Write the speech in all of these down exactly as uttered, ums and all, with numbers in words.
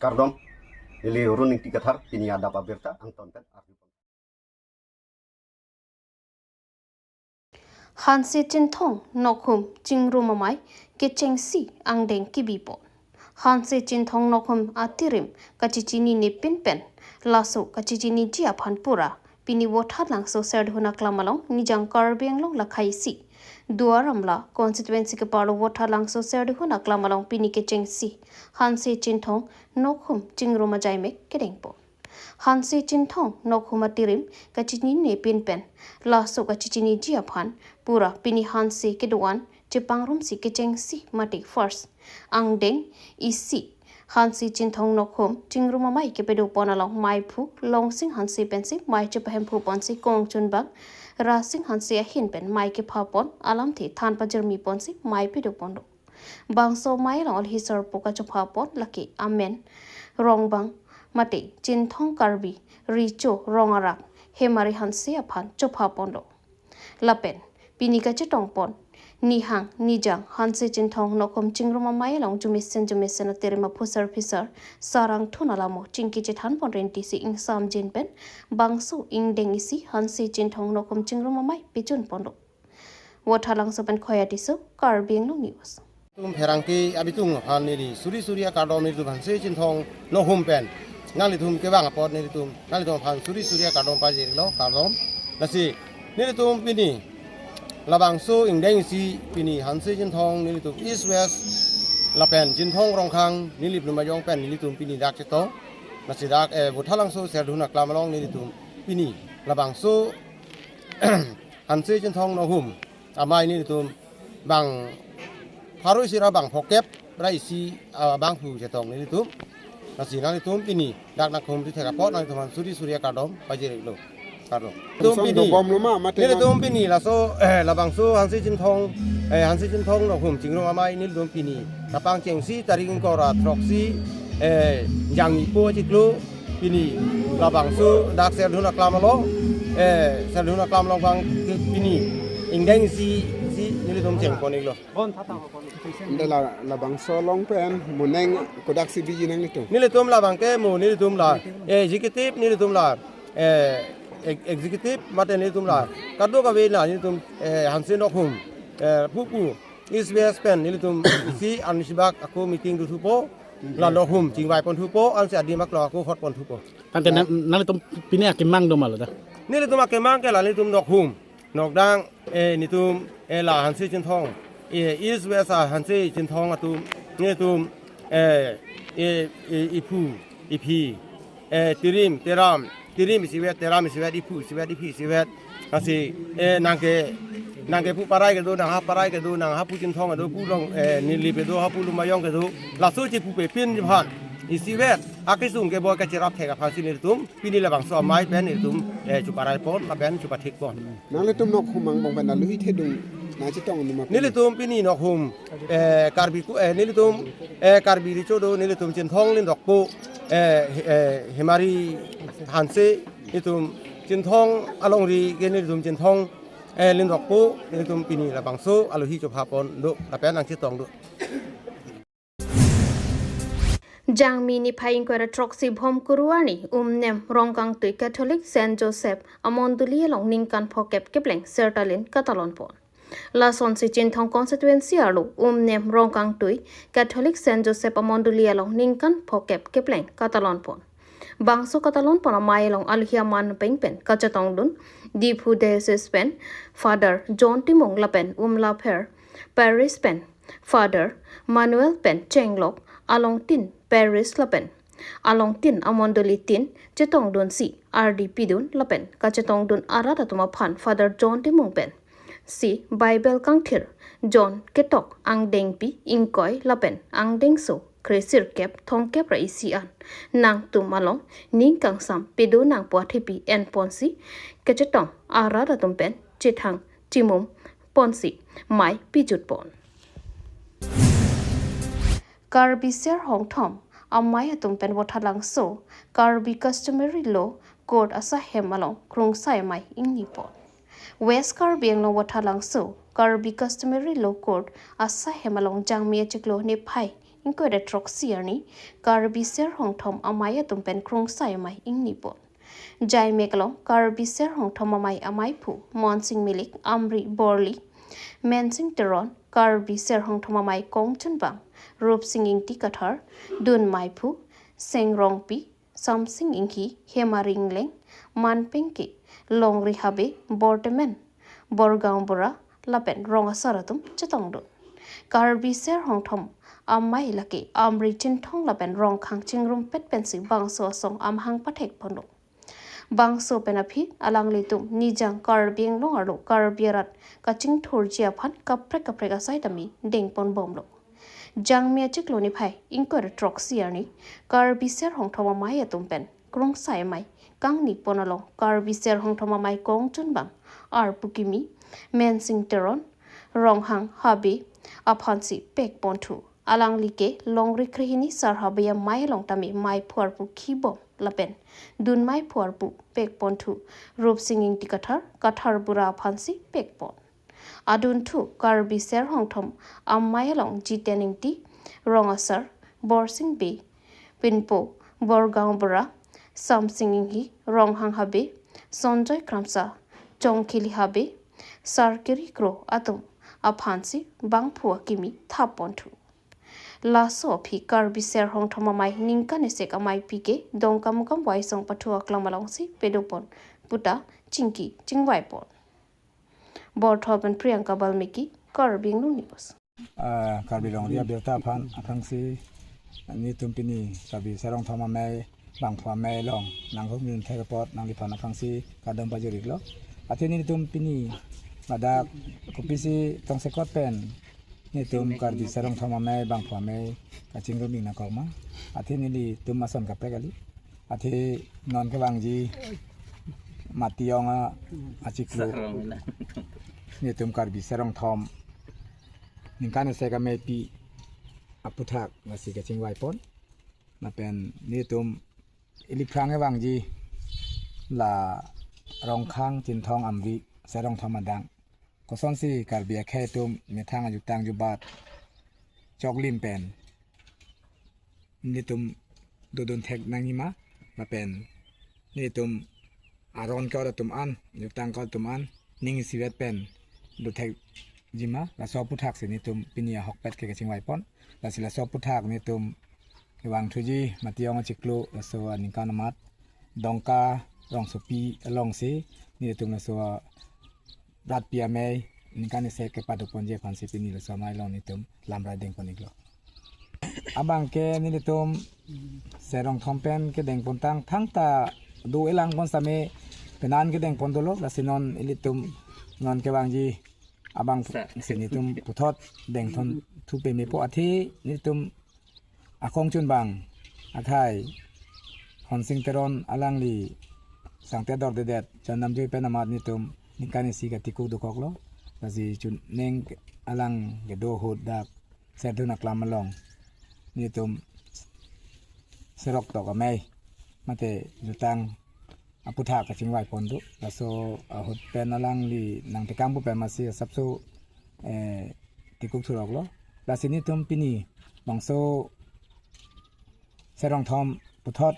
Kardom, neli Run Ingti Kathar, pini adap abirta angton pen arju. Hanse Chinthong Nokhum Chingrum Amei kechengsi angdeng kebipon. Hanse Chinthong Nokhum atirim kachechinine pin pen, laso kachechiniji aphan pura pini Vothatlangso Serdihun Aklam along Nijang Karbi Anglong lakhai isi Duar Amla constituency keparlo Vothatlangso Serdihun Aklam along pini kechengsi Hanse Chinthong Nokhum Chingrum Ajaimek kedengpon. Hanse Chinthong Nokhum atirim kachinine pin pen, laso kachechiniji aphan pura pini hanse kedo-an chepangrumsi kechengsi mate first angdeng isi Hanse Chinthong Nokhum Chingrum Amei kepadopon along meiphu Longsing Hanse pensi mei chepahemphuponsi kongchunbang Rasing Hanse ahin pen mei kephapon alamthe than pajirmiponsi mei padoponlo. Bangso mei along alhi sarpo kachophapon lake amen, rongbang mate Chinthong Karbi Richo Rong Arak Hemari Hanse aphan chophaponlo. Lapen pini kachetongpon nihang Nijang Hanse Chinthong Nokhum Chingrum Amei along jumesen jumesen atirim aphusar phisar sarang thun alamo chingki chethanpon rentisi ingsamjin pen bangso ingdeng isi Hanse Chinthong Nokhum Chingrum Amei pejunponlo. Vothatlangso pen Khoya Tisso, Karbi Anglong News. Tum pherangke abitung aphan neli suri suri akardom nelitum Hanse Chinthong Nokhum pen nanglitum kevang apot nelitum nanglitum aphan suri suri akardom pajirlo, kardom. Lasi nelitum pini labangso ingdeng isi pini Hanse Chinthong nelitum East West lapen Chinthong Rongkhang nelitum ajong pen nelitum pini dak chetong. Lasi dak, eh, Vothatlangso Serdihun Aklam along nelitum pini labangso Hanse Chinthong Nokhum Amei nelitum bang pharo isi ra bang phokep ra isi, ah, bangphu chetong nelitum. Lasi nanglitum pini dak nangkhumri thek apot nanglitum aphan suri suri akardom pajirlo. Kardom. Tum pini. Dobomlo ma, mate nelitum pini laso, eh, labangso Hanse Chinthong, eh, Hanse Chinthong Nokhum Chingrum Amei nelitum pini kapangchengsi tarik ingkoi ra throksi, eh, Jangmi po achiklo pini labangso dak Serdihun Aklam along, eh, Serdihun Aklam along bang ke pini ingdeng isi, isi nelitum chengpon-iklo. Ante la, labangso along pen mo neng kodaksi biji nanglitum? Nelitum labang ke mo nelitum la, eh, executive nelitum la, eh, ex-, executive mate nelitum la kadokave la nelitum, eh, Hanse Nokhum, eh, pupu East West pen nelitum isi ansi bak ako meeting dothupo, la Nokhum chingvaiponthupo, ansi adim aklong ako hotponthupo. Tangte nang, nanglitum pini akemang do ma lo ta? Nelitum akemang ke la nelitum Nokhum, nokdang, eh, nelitum, eh, la Hanse Chinthong, eh, East West a Hanse Chinthong atum, nelitum, eh, eh, eh, iphu, iphi, eh, tirim, teram, tirim isivet, teram isivet, iphu isivet, iphi isivet. Lasi, eh, nangke, nangkepu parai kedo, nanghap parai kedo, nanghap pu Chinthong kedo, pu Long, eh, Nilip kedo, hap pu Lumayong kedo. Laso chepupe pin aphan isivet akesung keboi kacherap thek aphansi nelitum pini labangso amei pen nelitum, eh, chuparaipon lapen chupathikpon. Nanglitum Nokhum angbong pen aluhi thedung nangchetong numa pini? Nelitum pini Nokhum, eh, Karbi ku, eh, nelitum, eh, Karbi Richo do, nelitum Chinthong Lindokpo, eh, eh, Hemari Hanse, nelitum Chinthong alongri ke nelitum Chinthong, eh, Lindokpo, nelitum pini labangso aluhi chophapon do lapen nangchetong do. Jangmi niphai ingkoi ra throksi Bhomkuru arni Umnem Rongkangtui Catholic Saint Joseph amondoli along ningkan phokep kepleng sertalin katalonpon. Lasonsi Chinthong constituency arlo Umnem Rongkangtui Catholic Saint Joseph amondoli along ningkan phokep kepleng katalonpon. Bangso katalonpon amei along aluhi aman peng pen kachetongdun Diphu Diocese pen Father John Timung lapen Umlapher Parish pen Father Manuel pen chenglok along tin parish lapen along tin amondoli tin chetongdunsi ardi pidun lapen kachetongdun arat atum aphan Father John Timung pen si Bible kangthir John ketok angdengpi ingkoi lapen angdengso kresirkep thomkep ra isi an nangtum along ning kangsam pedo nangpo athepi enponsi kachetong arat atum pen chethang chimum ponsi mei pijutpon. Karbi Ser Hongthom amei atum pen Vothatlangso Karbi Customary Law Court asahem along krungsai amei ingnipon. West Karbi Anglong Vothatlangso Karbi Customary Law Court asahem along Jangmi achiklo niphai ingkoi ra throksi arni Karbi Ser Hongthom Amei atum pen Krungsai Amei ingni pon. Jaimek along Karbi Ser Hongthom Amei amaiphu Monsing Milik, Amri Borli, Mensing Teron, Karbi Ser Hongthom Amei kongchunbang Rupsing Ingti Kathar, Dun Maiphu, Seng Rongpi, Samsing Inghi, Hemari Ingleng, Manpengke, Longri Habe, Bortemen, Borgaon Bura lapen rong asar atum chetongdun. Karbi Ser Hongthom Amei lake Amri Chinthong lapen Rongkhang chingrumpet pensi bangso asong amahang pathek ponlo. Bangso pen aphi alanglitum Nijang Karbi Anglong arlo Karbi arat kachingthurji aphan kaprek kaprek asai tame dengpon bomlo. Jangmi achiklo niphai ingkoi ra throksi arni Karbi Ser Hongthom Amei atum pen Krungsai Amei kangni pon along Karbi Ser Hongthom Amei kongchunbang arpu kimi Mensing Teron, Ronghang Habe aphansi pekponthu. Alangli ke Longri Krehini Sar Habe Amei along tame maiphu arpu khibom lapen Dun Maiphu arpu pekponthu. Rupsing Ingti Kathar, Kathar Bura aphansi pekpon. Adunthu Karbi Ser Hongthom Amei along Jiten Ingti, Rong Asar, Borsing Bey, Pinpo, Borgaon Bura, Samsing Inghi, Ronghang Habe, Sonjoy Kramsa, Chongkhili Habe, Sarkiri Kro atum aphansi bangphu akimi thapponthu. Laso aphi Karbi Ser Hongthom Amei ningkan esek ameipi ke Dongkamukam Waisong pathu aklam alongsi pedopon puta chingki chingvaipon. Borthor pen Priyanka Balmiki, Karbi Anglong News. Ah, Karbi Longri abirta aphan aphrangsi nelitum pini Karbi Ser Hongthom Amei bangphu amei along nanghumdun thek apot nangliphan aphrangsi kardom pajir-iklo. Athe nelitum pini ladak kopisi tongsekot pen nelitum Karbi Ser Hongthom Amei bangphu amei kachingrum-ik nangkok ma. Athe nelitum ason kaprek kali. Athe non kevangji Matijong a achiklo. Sarong na. Nelitum Karbi Ser Hongthom ningkan esek ameipi aputhak lasi kachingvaipon. Lapen nelitum ili aphrang kevangji la Rongkhang, Chinthong, Amri, Ser Hongthom adang kosonsi Karbi akhei atum methang ajutang jubat choklim pen nelitum dodun thek nangji ma, lapen nelitum aron ke atum an, jutang ke atum an, ning isivet pen do thekji ma, laso aputhaksi nelitum pini ahokpet ke kachingvaipon. Lasi laso aputhak nelitum kevangthuji Matijong achiklo laso aningkan amat Dongka rongsopi alongsi nelitum laso rat pi amei ningkan esek kepadoponji aphansi pini laso amei along nelitum lamrai dengpon-iklo. Abang ke nelitum Ser Hongthom pen kedengpontang thangta do-elang pon same penan kedengpon dolo, lasi non ilitum non kevangji abang Sa- si nelitum puthot dengthonthu pemepo. Athe nelitum akongchunbang akhai Honsing Teron alangli sangte dordedet chonam jui pen amat nelitum ningkan isi katikuk dokoklo. Lasi chuning alang kedo ahut dak Serdun aklam along nelitum serok tok amei mate jutang aputhak kachingvaipon do. Laso ahut pen alangli nangtekang pu pen masi asapso, eh, tikuk thuroklo. Lasi nelitum pini bangso Ser Hongthom puthot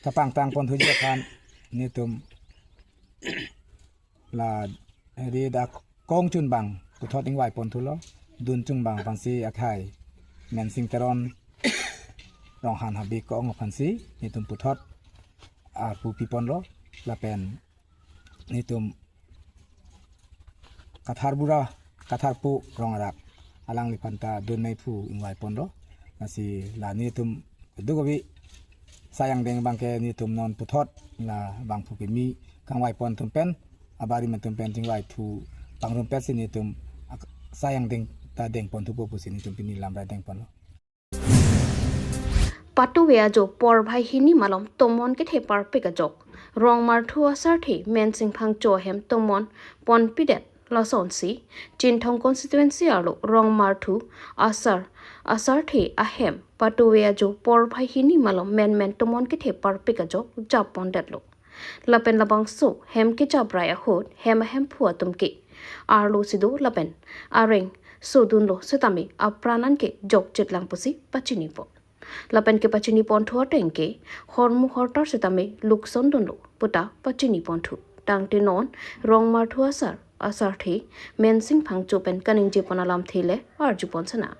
kapangtang ponthuji aphan nelitum la ri dak kongchunbang puthot ingvaiponthulo. Dunchungbang aphansi akhai Mensing Teron Ronghang Habe kong aphansi nelitum puthot arpu piponlo. Lapen nelitum Kathar Bura, Kathar Pu Rong Arak alangliphan ta dun meiphu ingvaiponlo. Lasi la nelitum duk abi sayang deng abangke nelitum non puthot la bangphu kimi kangvaipon atum pen, abari atum pen chingvaithu pangrumpetsi nelitum ak-, sayang deng ta dengponthupo pusi nelitum pini lamrai dengponlo. Patuve ajo porphai hini malom tomon kethe parpik ajok Rongmarthu asarthe Mensing Phangcho ahem tomon ponpidet lasonsi Chinthong constituency arlo Rongmarthu asar asarthe ahem patuve ajo porphai hini malom menmen tomon kethe parpik ajok jappondetlo. Lapen labangso hem kejaprai ahut hem ahemphu atum ke arlosi do lapen areng sodunlo setame apran anke jokchit lang pusi pachinipon. Lapen kepachinipon thu ateng ke hormu hortar setame lukson dunlo puta pachinipon thu. Tangte non Rongmarthu asar, asarthe Mensing Phangcho pen kaningjepon alamthe le arjupon sana.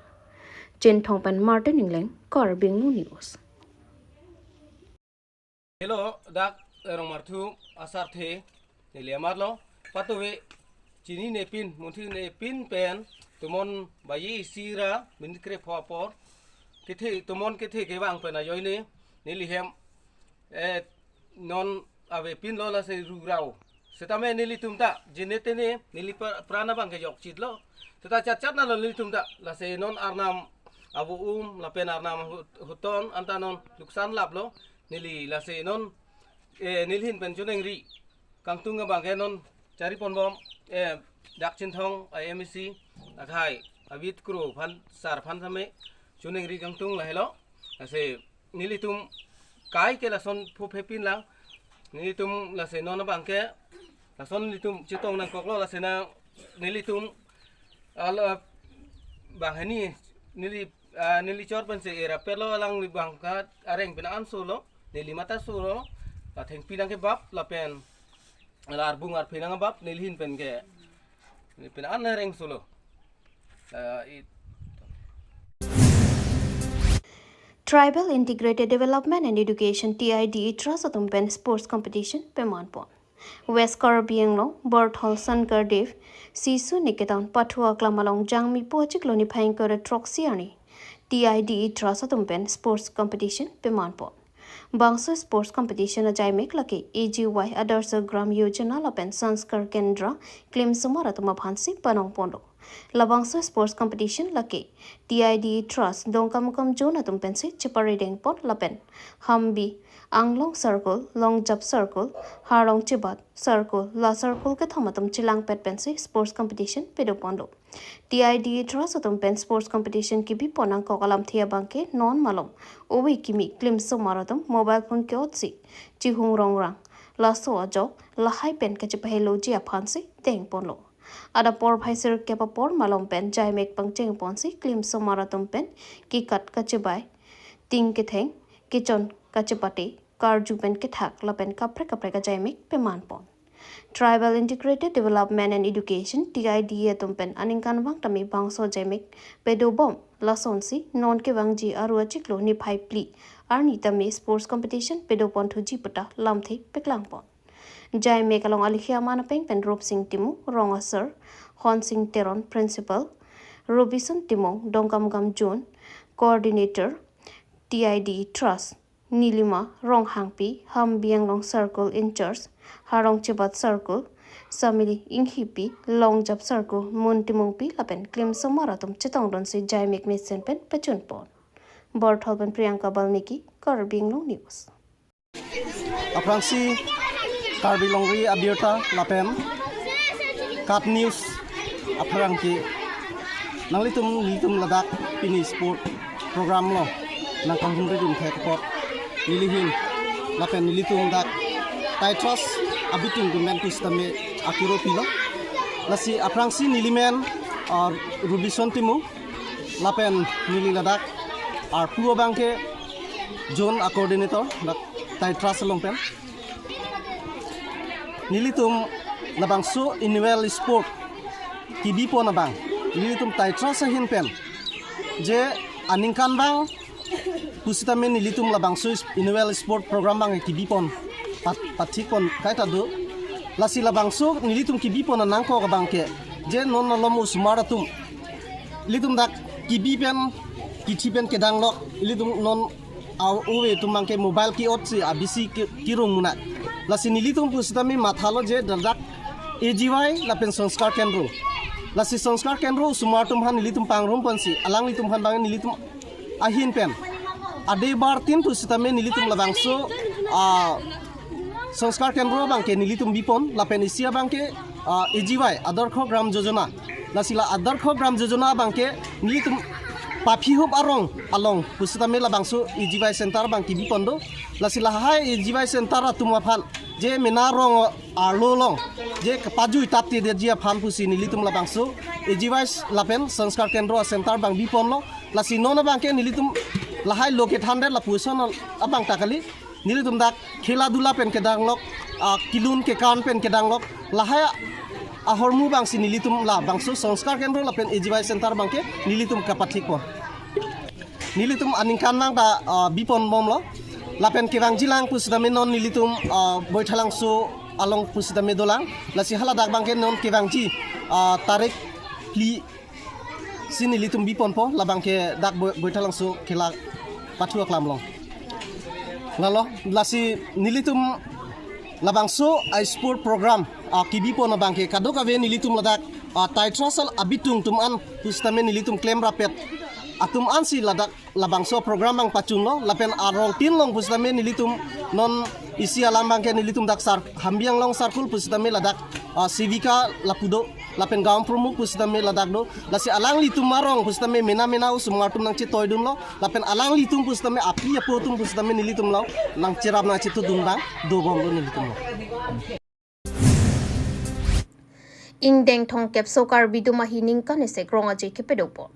Chinthong pen Martin Ingleng, Karbi Anglong News. Hello, dak Rongmarthu asarthe neli amarlo. Patuve chininepin, munthi nepin pen tomon baji isi ra minit krepho apor kethe, tomon kethe kevang pen ajoine neli hem, eh, non avepinlo lasi rurau. Setame nelitum ta jinetene neli pra-, pran abangke jokchitlo. Seta chatchat nalo nelitum ta. Lasi non arnam avo-um lapen arnam hut-, huton anta non luksan laplo. Neli lasi non, eh, neli ahin pen choningri kangtung abangke non chariponbom, eh, dak Chinthong I M A C akhai Abit Kro aphan, sar aphan setame choningri kangtung lahelo. Lasi nelitum kai ke lason phuphepin lang. Nelitum lasi non abangke lason nelitum chetong nangkoklo, lasi na nelitum alo banghini neli, ah, neli chor pensi era pelo alangli abangke areng pina ansolo, neli mata solo, la thengpi nangkebap lapen la arbung arphe nangbap, neli ahin penke neli pina an areng solo. Ah, it- Tribal Integrated Development and Education, T I D E Trust atum pen sports competition pemanpon. West Karbi Anglong, Borthol Sankardev Sishu Niketan Pathu Aklam along Jangmi po achiklo niphai ingkoi ra throksi arni T I D E Trust atum pen sports competition pemanpon. Bangso sports competition ajaimek lake A G Y Adarsha Gram Yojana lapen Sanskar Kendra klimsomar atum aphansi panongponlo. Labangso sports competition lake T I D E Trust Dongkamukam Zone atum pensi cheparedengpon lapen Hambi, Anglong Circle, Longjap Circle, Harlong Chebat Circle, la circle kethom atum chelangpet pensi sports competition padoponlo. T I D E Trust atum pen sports competition kebipon nangkok alamthe abangke non malom ove kimi klimsomar atum mobile phone ke-otsi chihung rongrang, laso ajok lahai pen kachepaheloji aphansi dengponlo. Adap porphai sirkep apor malom pen jaimek pangchengponsi klimsomar atum pen kekat kachebai, ting ketheng, kechon kachepate, karju pen kethak lapen kaprek kaprek ajaimek pemanpon. Tribal Integrated Development and Education, T I D E atum pen aningkanvang tame bangso ajaimek padobom, lasonsi non kevangji Aru achiklo niphai phli arni tame sports competition padoponthuji puta lamthe paklangpon. Jaimek along alikhi aman apeng pen Rupsing Timung, rong asar, Honsing Teron, Principal, Robison Timung, Dongkamukam Zone, Coordinator, T I D E Trust, Nilima Ronghangpi, Hambi Anglong Circle in-charge, Harlong Chebat Circle, Samili Inghipi, Longjap Circle, Mun Timungpi lapen klimsomar atum chetongdunsi jaimek mesen pen pachunpon. Borthol pen Priyanka Balmiki, Karbi Anglong News. Aphrangsi Karbi longri abirta lapen KAT News aphrang ke nanglitum, nelitum ladak pini sport program lo nangkanghumri dun thek apot neli ahin lapen nelitum dak Taitros abitung kumen kusitame akiro pilo. Lasi aphrangsi neli men, ah, Rubison Timung lapen neli ladak arpu abangke zone a-coordinator dak Taitros along pen. Nelitum labangso annual sport kebipon abang nelitum Taitros ahin pen je aningkanvang pusitame nelitum labangso is-, annual sport program abang kebipon pat-, pathikpon kaita do. Lasi labangso nelitum kebipon anangkok abangke je non malom osomar atum ilitum dak kebi pen, kithi pen kedanglok, ilitum non a-ove atum abangke mobile ke-otsi abisi ke-, kirung muna. Lasi nelitum pusitame mathalo je ladak A G Y lapen Sanskar Kendro. Lasi Sanskar Kendro osomar atum aphan nelitum pangrumponsi alanglitum aphan abang nelitum ahin pen adebar tin pusitame nelitum labangso, ah, Sanskar Kendro abangke nelitum bipon lapen isi abangke, ah, A G Y, Adarsh Gram Yojana. Lasi la Adarsh Gram Yojana abangke nelitum paphihup arong along pusitame labangso A G Y center abangke bipon do. Lasi lahai A G Y center atum aphan Je mena rong arlo along je kepajui taptedetji aphan pusi nelitum labangso A G Y lapen Sanskar Kendro a-center abang biponlo. Lasi non abangke nelitum lahai lo kethan det lapuson abang ta kali. Nelitum dak khela dula pen kedanglok, ah, kelun kekan pen kedanglok, lahai ahormu abangsi nelitum labangso Sanskar Kendro lapen A G Y center abangke nelitum kapathikpon. Nelitum aningkanvang ta, ah, biponbomlo. Lapen kevangjilang pusitame non nelitum, ah, Boithalangso along pusitame dolang. Lasi haladak abangke non kevangji, ah, tarik phli si nelitum biponpo, labangke dak Boi-, Boithalangso khela pathu aklam along. Lalo, lasi nelitum labangso a-sport program, ah, kebipon abangke kadokave nelitum ladak, ah, taitra sal abitung atum an pusitame nelitum klemrapet atum ansi ladak labangso program abang pachunlo, lapen arongtin along pusitame nelitum non isi alam abangke nelitum dak sar Hambi Anglong circle pusitame ladak, ah, Sevika lapu do, lapen Gaon Pramukh pusitame ladak do, lasi alanglitum arong pusitame mena mena osomar atum nangchetoidunlo, lapen alanglitum pusitame api apo atum pusitame nelitum along nangcherap nangchetudun abang dobomlo nelitum along. Ingdeng thomkep so Karbi Dumahi ningkan isi krong aje kepadopon.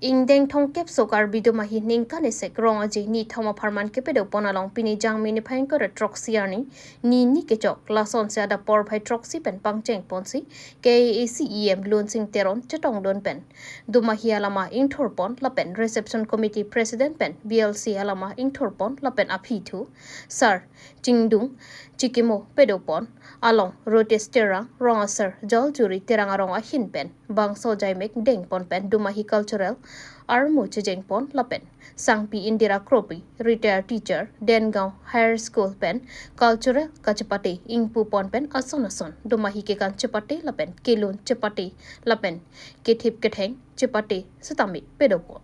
Ingdeng thomkep so Karbi Dumahi ningkan isi krong aje nithom apharman kepadopon along pini Jangmi niphai ingkoi ra throksi arni nini kechok lasonsi adap porphai throksi pen pangchengponsi K A A C E M Lunsing Teron chetongdun pen Dumahi alama ingthurpon lapen reception committee president pen B L C alama ingthurpon lapen aphi thu Sar Chingdung Chikimo padopon along Rotes Terang, Rong Asar Joljuri Terang arong ahin pen bangso jaimek dengpon pen Dumahi cultural armu chejengpon lapen Sangpi Indira Kropi, retired teacher, Dengaon Higher School pen cultural kachepate ingpupon pen ason ason Dumahi kekan chepate lapen kelun chepate lapen kethip ketheng chepate setame padopon.